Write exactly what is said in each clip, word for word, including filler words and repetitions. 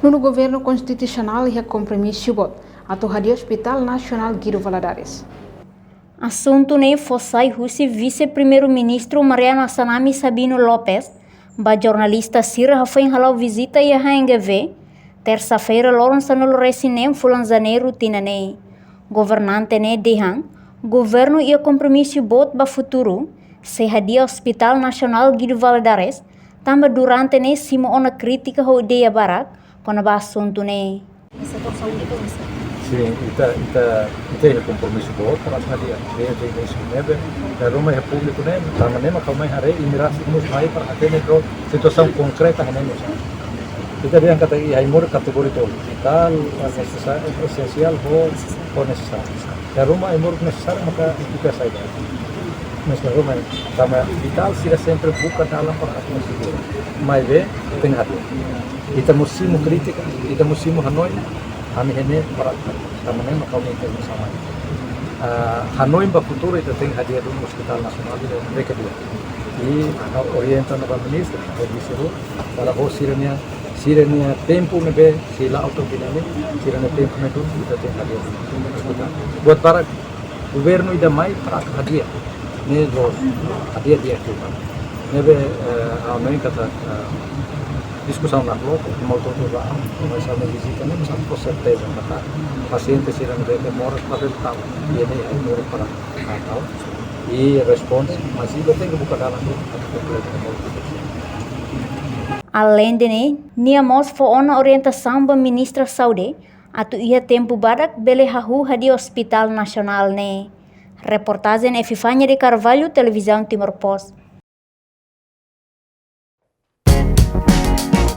Nonu Governu Konstitusionál iha kompromisu boot atu hadi'a Hospital Nasionál Guido Valadares. Asuntu ne'e fó sai husi Vise-Primeiru-Ministru Mariano Assanami Sabino Lopes ba jornalista sira hafoin hala'o vizita iha H N G V, tersa-feira loron sanulu-resin-neen fulan Janeiru tinan ne'e. Governante ne'e dehan, governu iha kompromisu boot ba futuru, sei hadi'a Hospital Nasionál Guido Valadares, tanba durante ne'e simu ona krítika ho ideia barak kona-ba asuntu ne'e. Sin, ita, ita, ita iha kompromisu boot para hadi'a. Desde inísiu ne'ebé, dala ruma iha públiku ne'e, tanba ne'e mak ha'u mai haree, imi rasik mós mai para hatene situasaun konkreta iha ne'e mós. Ita dehan katak iha ai-moruk kategoria tolu, vitál, nesesáriu, esensiál, ho, ho nesesáriu. Dala ruma ai-moruk nesesáriu maka ita sai ba. Mas dala ruma, tanba vitál sira sempre buka dalan para atu konsege. Maibé, tenke hadi'a. Ita mós simu krítika, ita mós simu hanoin, ami iha ne'e para tanba ne'e mak ha'u mai iha ne'e mós. Ah, hanoin ba futuru ita tenke hadi'a duni Hospital Nasionál ida, ne'ebé ke dua. I ha'u orienta ona ba ministru, ha'u desizaun, para ho sira-nia, sira-nia tempu ne'ebé sei la'o to'o tinan ne'e, sira-nia tempu ne'e duni, ita tenke hadi'a duni. Buat barak, governu ida mai para hadi'a. Ne'e loos, hadi'a di'ak liu. Ne'ebé, eh, ha'u hanoin katak, eh, diskusaun nakloke, ema hotu-hotu ba, mas ami vizita ne'e, mas ami ho serteza katak pasiente sira ne'ebé ke moras para tau, i ne'e ai-moruk para tau. I responde, mas ita tenke buka dalan duni atu kompleta. Aleinde ne'e, nia mós fó ona orientasaun ba Ministra Saúde, atu iha tempu badak bele hahú hadi'a Hospital Nasionál ne'e. Reportajen Epifania de Carvalho, Televizaun Timor Post.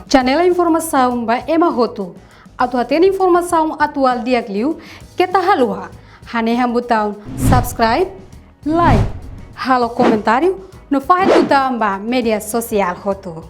Janela informasaun ba ema hotu. Atu hatene informasaun atuál di'ak liu, keta haluha hanehan butaun subscribe, like, halo komentáriu, no fahe tutan ba média sosiál hotu.